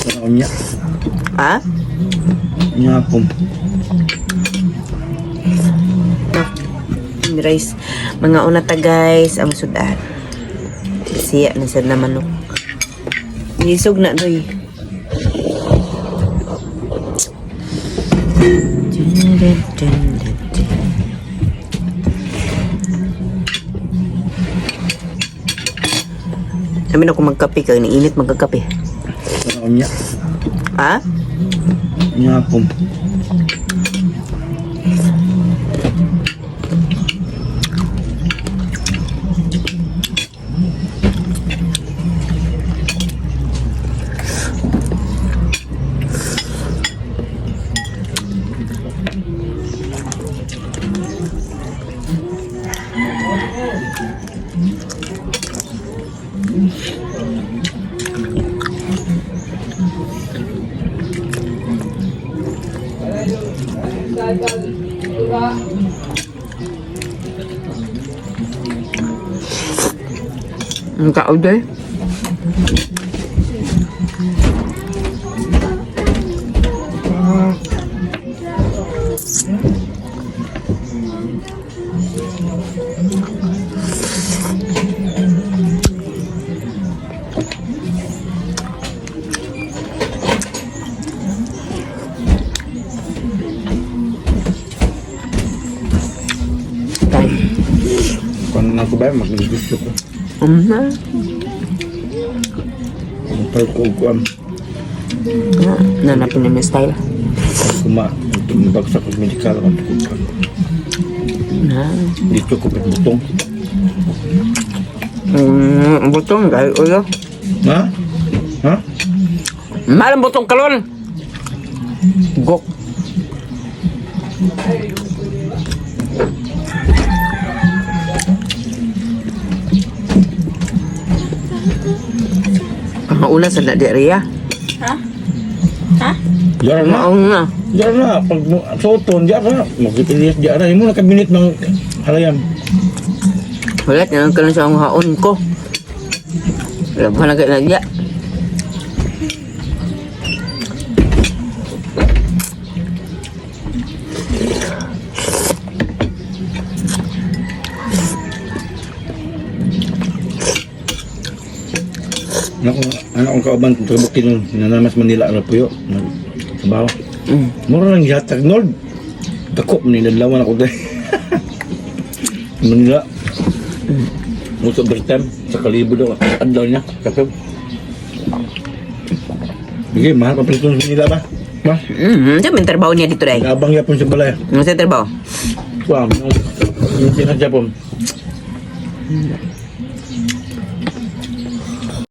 Sa unya. Ha? Unya po. Rice. Mga una ta guys, ang sudan. Siya na sad na manok. Isog na doy. Dun, dun, dun, dun, dun. Sabi na kung magkape ka, iniinit magkakape. Sa unya. Ha? Unya po. Ang tao doy. Tay. Kung ano ko ba, magnegosyo ko. Magpalko ko ang Nanapin na yung style. kuma. Mabagsak ko medical ang tukod. Na. Dito ko butong. Butong dahil ulo. Ha? Ha? Malang butong kalon. Gok. Ang mauna sa na diarrhea. Diyan na. Mauna. Diyan na. Pag suoton, diyan na. Magpipilias diyan na. Yung muna kabinet ng halayan. Wala, tinanong ka lang sa ang haon ko. Wala ba na kayo nagya? Anak ko, anak kong kauban, taga nun, nanamas Manila, ano puyo, nagtrabaho. Mura lang yatag, Nord. Dako, maninadlawan ako dahil. Manila. Muso overtime, sa kalibo daw, adlaw niya, kape. Sige, mahal pa pala sa Manila ba? Ma? Saan may trabaho niya dito dahil? Abang yapon sa balay. Ano sa trabaho? Wow, yung sinadya po.